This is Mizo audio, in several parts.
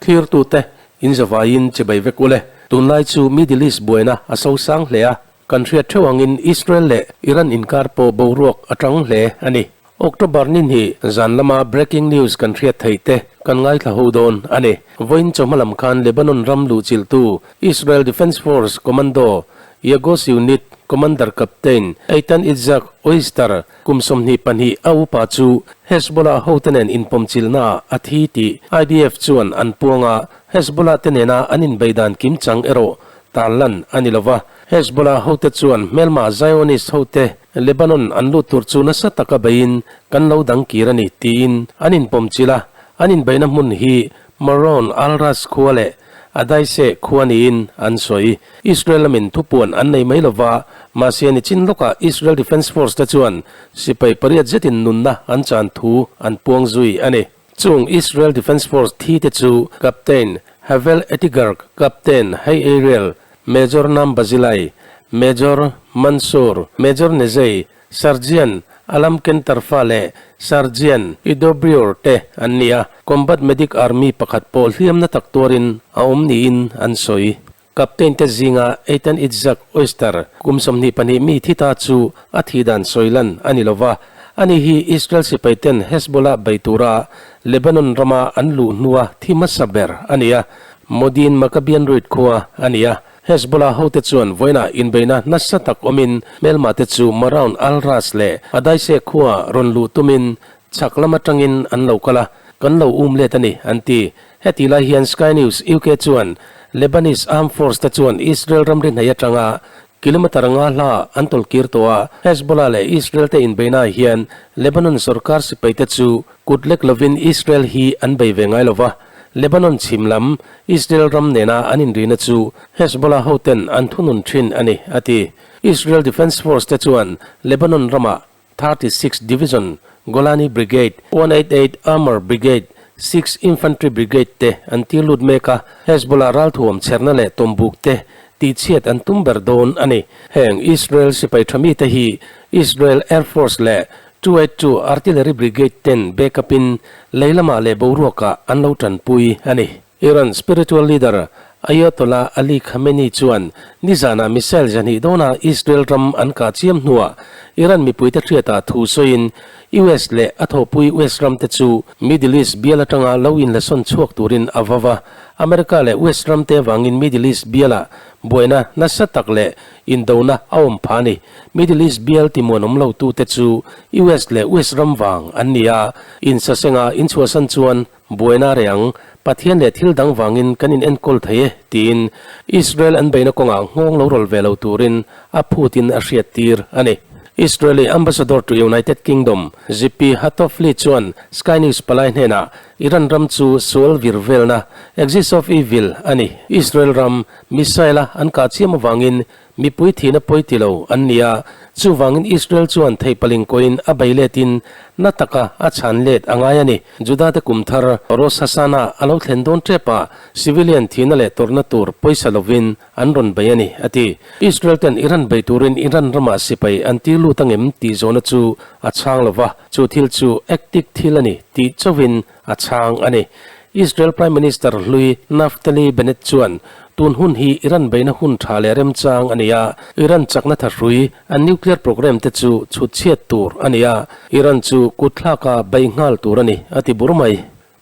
Thirtute in zavaiin chibai vek ule. Tunlai chu Middle East buaina a sosang hle a, kan hriat theuh angin Israel leh Iran inkar pawh boruak a tang hle a ni. October ni hnih zan lama breaking news kan hriat theih te kan ngaithla ho dawn a ni. Vawiin chawhma lam khan Lebanon ram luhchilhtu Israel Defence Force Commando Yagos Unit Commander Captain Eitan Itzhak Oyster Kum 22 a upa chu Hezbollah hote nen inpawmchilhnaah a thi tih IDF chuan an puang a, Hezbollah te nena an inbei dan kimchang erawh tarlan a ni lo va. Hezbollah hote chuan hmelma Zionist hote Lebanon an lut tur chu nasa taka beiin kan lo dang kir a ni tiin an inpawmchilh a, an inbeihna hmun hi Maroun al-Ras khua leh Adaiseh khua niin an sawi. Israel lamin thupuan an nei mai lova, mahse nichin lawkah Israel Defence Force te chuan sipai pariat zetin nunna an chan thu an puang zui a ni. Chung Israel Defence Force thi te chu Captain Havel Etigarg, Captain Hay Ariel, Major Nam Bazilai, Major Mansour, Major Nezei, Sergeant Alam Kentarfa leh Sergeant Ido Brior te an ni a, Combat Medic Army pakhat pawh hliamna tak tuarin a awm niin an sawi. Captain te zinga Eitan Itzhak Oyster kum 22 mi thi ta chu a thih dan sawi lan a ni lo va, ani hi Israel sipai ten Hezbollah bei tura Lebanon rama an luh hnua thi hmasa ber a ni a, Modi'in Maccabian Ruit khua a ni a. Hezbollah hote chuan vawiinah inbeihna nasa tak awmin hmelma te chu Maraun al-Ras leh Adaiseh khua rawn luh tumin chhak lam atangin an lo kal a, kan lo um let a ni, an ti. Heti lai hian Sky News UK chuan Lebanese Armed Force te chuan Israel ramri hnaih atanga kilometre nga hla an tawlkir tawh a, Hezbollah leh Israel te inbeihnaah hian Lebanon sorkar sipai te chu Kut lek lovin Israel hi an bei ve ngai lova, Lebanon chhim lam Israel ram nena an inrina chu Hezbollah hoten an thunun thin a ni, a ti. Israel Defence Force te chuan Lebanon ramah 36 Division, Golani Brigade, 188 Armour Brigade, 6 Infantry Brigade te an tir lut mek a, Hezbollah ralthuam chherna leh tawmbuk te tihchhiat an tum ber dawn a ni. Heng Israel sipai tha mite hi Israel Air Force leh 282 Artillery Brigade ten backup in lei lamah leh boruakah an lo tanpui a ni. Iran spiritual leader Ayatollah Ali Khamenei chuan nizanah missile zahnih dawna Israel ram an kah chiam hnuah Iran mipuite hriatah thu sawiin US leh a thawhpui West ramte chu Middle East bial atanga lo inlasawn chhuak turin a vau a. America leh West ramte avangin Middle East bialah buaina nasa tak leh Indona a awm pha a ni. Middle East bial timuanawm lo tute chu US leh West ram vang an ni a, insasenga inchhuahsan chuan buaina reh ang, Pathian leh thil dang vangin kan in enkawl thei e, tiin Israel an beihna kawngah nghawng lo rawl ve lo turin a phutin a hriattir a ni. Israeli Ambassador to United Kingdom, Tzipi Hotovely chuan Sky News palai hnenah Iran ram chu sual vir velna, axis of evil, a ni. Israel ram Missile-a an kah chiam avangin mipui thihna pawi ti lo an ni a, chuvangin Israel chuan theihpaling kawiin a bei letin na taka a chhan let a ngai a ni. Juda-te kum thar Rosh Hashanah a lo thlen dawn tep a, civilian thihna leh tawrhna tur pawisa lovin an rawn bei a ni, a ti. Israel ten Iran bei turin Iran ramah sipai an tir lut angem tih zawhna chu a chhang lo va, chu thil chu actic thil a ni tih chauhin a chhang a ni. Israel Prime Minister hlui Naftali Bennett chuan tun hun hi Iran beihna hun tha leh remchang a ni a, Iran chakna thahrui an nuclear program te chu chhut chhiat tur a ni a, Iran chu kutthlaka beih nghal tur a ni, a ti bur mai.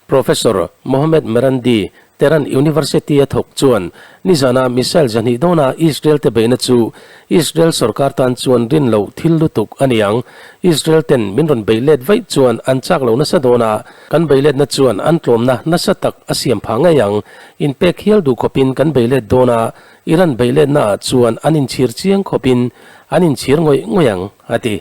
Professor Mohammad Marandi, Tehran University a thawk chuan nizana missile 200 dawna Israel te beihna chu Israel sorkar tan chuan rin loh thil lutuk a ni ang. Israel ten min rawn beih let vaih chuan an chak lo nasa dawn a, kan beih letna chuan an tlawmna nasa tak a siam phah ngei ang. Inpek hial duh khawpin kan beih let dawn a, Iran beih letna ah chuan an inchhir chiang khawpin an inchhir ngawih ngawih ang, a ti.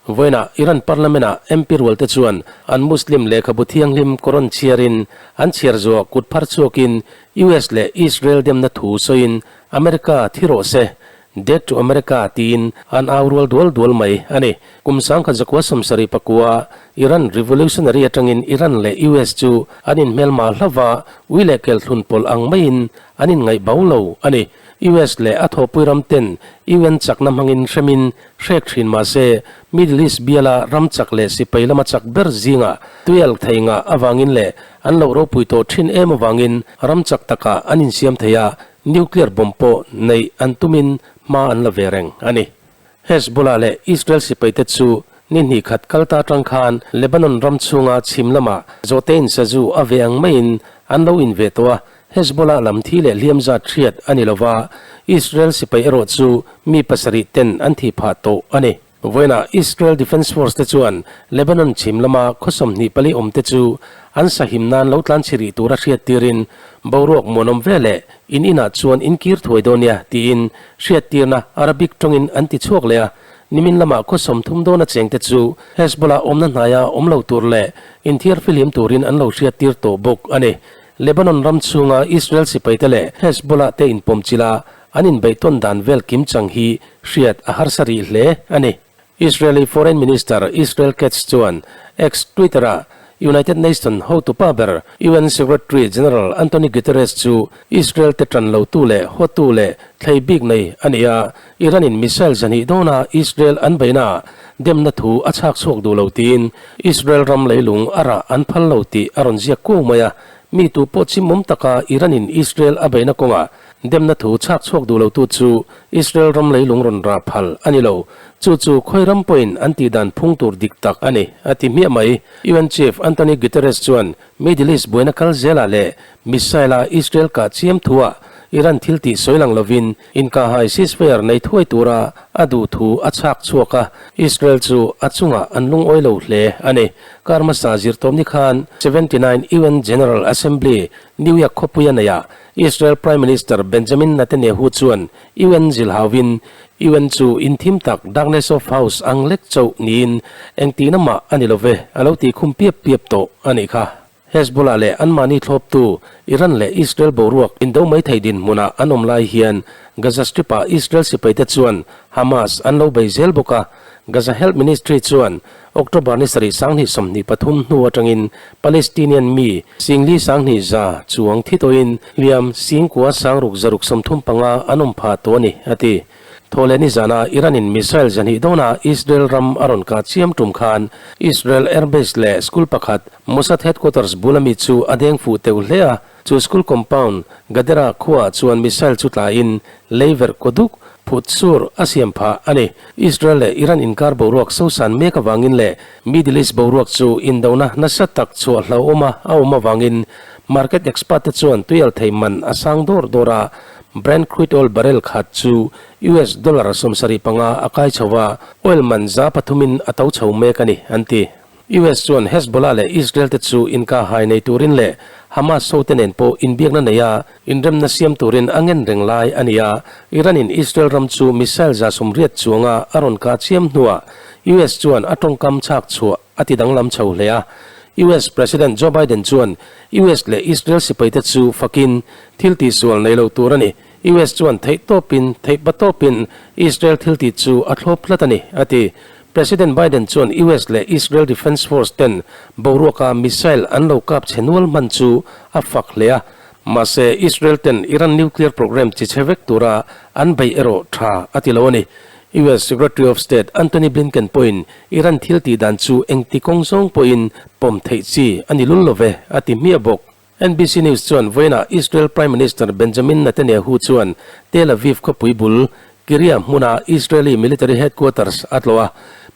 Vawiinah Iran Parliament-ah MP rualte chuan an Muslim lehkhabu thianghlim Quran chhiarin an chhiar zuah kut phar chhuakin US leh Israel demna thu sawiin America thi rawh se, Death to America tiin an au rual dual dual mai a ni. Kum 1974 Iran Revolutionary atangin Iran leh US chu an inhmelma hlauva ui leh kelthlun pawlh ang maiin an inngaih bo lo a ni. US leh a thawhpui ram ten UN chakna hmangin hremin hrek thin mah se, Middle East biala ram chak leh sipai lama chak ber zingah tuialk thei ngah avangin leh an lo ropui tawh thin em avangin ram chak takah an insiam thei a, nuclear bomb pawh neih an tumin hma an la ve reng a ni. Hezbollah leh Israel sipaite chu ni hnih khat kal ta atang khan Lebanon ram chhunga chhim lamah zawhte-in sazu a ve ang maiin an lo inve tawh a, Hezbollah lam thi leh hliam zat hriat a ni lova, Israel sipai erawh chu mi pasarih ten an thih phah tawh a ni. Vawiinah Israel Defence Force te chuan Lebanon chhim lama khaw 24 awm te chu an sahim nan lo tlan chhi rih tura hriat tirin boruak muanawm ve leh in inah chuan in kir thuai dawn nia tiin hriattirna Arabic tawngin an ti chhuak leh a. Nimin lama khaw 30 dawna cheng te chu Hezbollah awmna hnaia awm lo tur leh inthiar fihlim turin an lo hriattir tawh bawk a ni. Lebanon ram chhunga Israel sipaite leh Hezbollah te inpawmchilh a An inbeihtawn dan vel kim chang hi hriat a harsa rih hle a ni. Israeli Foreign Minister Israel Katz chuan X-Twitter-ah United Nation hotupa ber UN Secretary General Antonio Guterres chu Israel te tan lotu leh hawtu leh thlei bik nei a ni a, Iran-in missile zahnih dawna Israel an beihnaah demna thu a chhak chhuak duh lo tiin Israel ram leilung a rah an phal lo tih a rawn ziak kuau mai a, mi tu pawh chimawm taka Iran-in Israel a beihna kawngah Demna thu chhak chhuak duh lotu chu Israel ram leilung rawn rah phal a ni lo. Chu chu khawi ram pawhin an tih dan phung tur dik tak a ni, a ti hmiah mai. UN Chief Antonio Guterres chuan Middle East buaina kal zelah leh missile-a Israel kah chiam thuah Iran thil tih sawi lang lovin inkahhai ceasefire nei thuai tura a duh thu a chhak chhuak a, Israel chu a chungah an lungawi lo hle a ni. Kar hmasa zirtawmni khan 79 UN General Assembly New York khawpuia neihah Israel Prime Minister Benjamin Netanyahu chuan UN zilhauin UN chu inthim tak Darkness of House ang lek chauh niin engtihna mah a ni lo ve a lo tih khum piap piap tawh a nih kha. Hezbollah leh anmahni thlawptu Iran leh Israel boruak indo mai thei dinhmunah an awm lai hian Gaza Strip-ah Israel sipaite chuan Hamas an lo bei zel bawk a, Gaza Health Ministry chuan October ni sarih 2023 hnu atangin Palestinian mi singli 2000 za chuang thi tawhin hliam singkua 600 635 an awm phah tawh a ni, a ti. Thawhleh nizana Iran-in missile 200 dawna Israel ram a rawn kah chiam tum khan Israel airbase leh school pakhat Mossad headquarters bula mi chu a deng fuh teuh hle a, Chu school compound, Gadera khuaah chuan missile chu tlain lei verh kaw duk, phut sur a siam phah a ni. Israel leh Iran inkar boruak sosan mek avangin leh Middle East boruak chu indona nasa tak chhuah hlauhawma a awm avangin market expert te chuan tuial thei man a sang dawr dawr a, Brent crude oil barrel khat chu US dollar 75 a kai chho va, oil man 300 in a to chho mek a ni, an ti. US chuan Hezbollah leh Israel te chu inkahhai nei turin leh Hamas hote nen pawh inbiakna nei a, inremna siam turin a ngen reng lai a ni a. Iran-in Israel ram chu missile 80 chuanga a rawn kah chiam hnuah US chuan a tawngkam chhak chhuah a ti danglam chho hle a. US President Joe Biden chuan US leh Israel sipaite chu fakin thil tihsual nei lo tur a ni. US chuan theih tawpin, theih pa tawpin Israel thil tih chu a thlawp tlat a ni, a ti. President Biden chuan US leh Israel Defence Force ten boruaka missile an lo kap chhe nual hman chu a fak hle a. Mahse, Israel ten Iran nuclear program chi chhe vek tura an beih erawh tha a ti lo a ni. US Secretary of State Antony Blinken pawhin Iran thil tih dan chu engti kawng zawng pawhin pawm theih chi a ni lul lo ve, a ti hmiah bawk. NBC News chuan vawiinah Israel Prime Minister Benjamin Netanyahu chuan Tel Aviv khawpui bul Kirya hmuna Israeli military headquarters a tlawh a,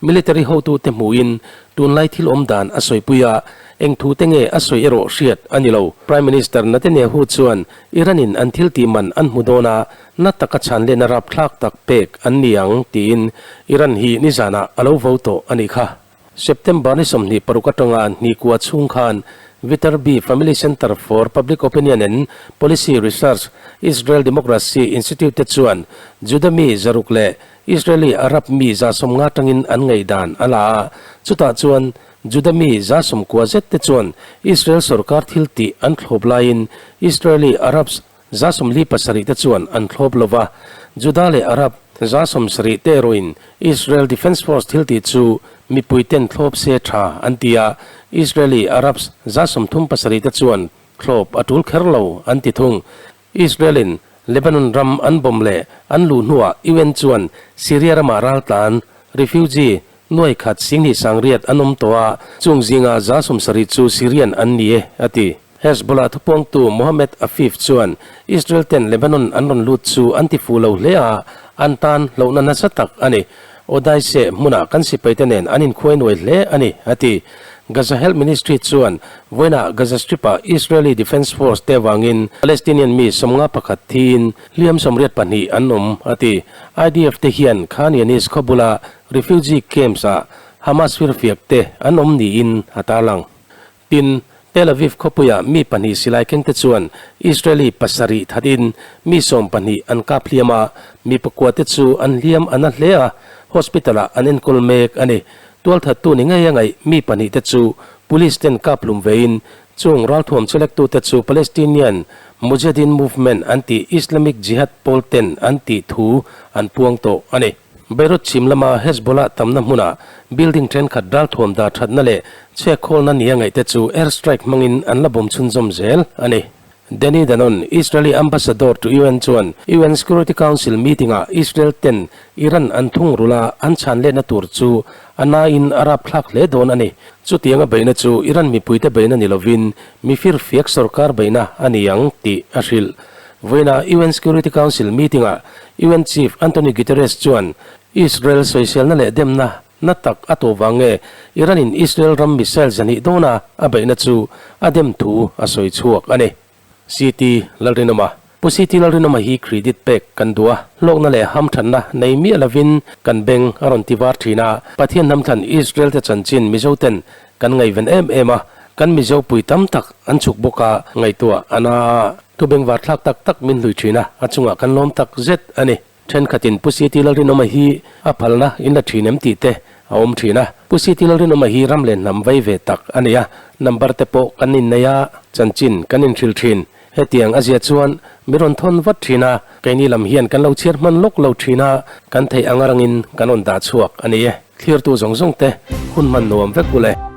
military hotute hmuhin tunlai thil awm dan a sawipui a, eng thu te nge a sawi erawh hriat a ni lo. Prime Minister Netanyahu chuan Iran-in an thil tih man an hmu dawn a, na taka chhanlehna rapthlak tak pek an ni ang tiin Iran hi nizanah a lo vo tawh a nih kha. September ni 26 atanga hnikua chhung khan Viterbi Family Center for Public Opinion and Policy Research, Israel Democracy Institute te chuan Juda mi 600 leh Israeli Arab mi 90 tangin an ngaihdan a la a. Chutah chuan Juda mi 90 zet te chuan Israel sorkar thil tih an thlawp laiin Israeli Arabs 47 te chuan an thlawp lo va, Juda leh Arab 70 te erawhin Israel Defence Force thil tih chu mipui ten thlawp se tha an ti a, Israeli Arabs 37 te chuan thlawp a tul kher lo an ti thung. Israel-in Lebanon ram an bomb leh an luh hnuah UN chuan Syria ramah raltlan, refugee, Nuai khat 20 sangriat an awm tawh a, chung zinga 70 chu Syrian an ni e, a ti. Hezbollah thupawngtu Mohammed Afif chuan Israel ten Lebanon an rawn lut chu an ti fuh lo hle a, an tan hlauhna nasa tak a ni. Odaiseh hmunah kan sipaite nen an inkhuai nuai hle a ni, a ti. Gaza Health Ministry chuan vawiinah Gaza Strip-ah Israeli Defence Force te avangin Palestinian mi 51 thiin hliam 82 an awm, a ti. IDF te hian Khan Younis khaw bula refugee camps-ah Hamas firfiak te an awm niin a tarlang. Tin, Tel Aviv khawpuia mi pahnih silai kengte chuan Israeli pasarih thatin mi 12 an kap hliam a, mi pakuate chu an hliam a na hle a, hospital-ah an enkawl mek a ni. Tualthattu ni ngei a ngaih mi pahnihte chu police ten kap hlum vein chung ralthuam chelektute chu Palestinian Mujahideen Movement an tih Islamic Jihad pawl ten an tih thu an puang tawh a ni. Beirut chhim lama Hezbollah tamna hmunah building thenkhat ralthuam dah thatna leh chhekkhawlna nia ngaihte chu air strike hmangin an la bawm chhunzawm zel a ni. Danny Danon, Israeli ambassador to UN chuan UN Security Council meeting-ah Israel ten Iran an thungrulh a an chhan letna tur chu a nain a rapthlak hle dawn a ni. Chutianga beihna chu Iran mipuite beihna ni lovin mi firfiak sorkar beihna a ni ang tih a hrilh. Vawiinah UN Security Council meeting-ah UN Chief Antonio Guterres chuan Israel sawiselna leh demna na tak a tawh vang nge Iran-in Israel ram missile zahnih dawna a beihna chu a dem thu a sawi chhuak a ni. CT Lalrinawma Pu CT Lalrinawma hi credit pek kan duh a, hlawkna leh hamthanna nei miah lovin kan beng a rawn ti var thin a, Pathian hnamthlan Israel te chanchin Mizo ten kan ngaihven em em a, kan Mizo pui tam tak an chhuk bawk a, ngaihtuah a na a. Thu bengvar thlak tak tak min hlui thin a, a chungah kan lawm tak zet a ni. Thenkhatin Pu CT Lalrinawma hi a phalna in la thin em tih te a awm thin a. Pu CT Lalrinawma hi ram leh hnam vei ve tak a ni a, number te pawh kan innei a, chanchin kan inhrilh thin. Hetiang a zia chuan mi rawn thawn vat thin a, keini lam hian kan lo chhiar hman lawk lo thin a, kan theih anga rangin kan rawn dah chhuak a ni e. Thlirtu zawng zawng te hun hman nuam vek u le.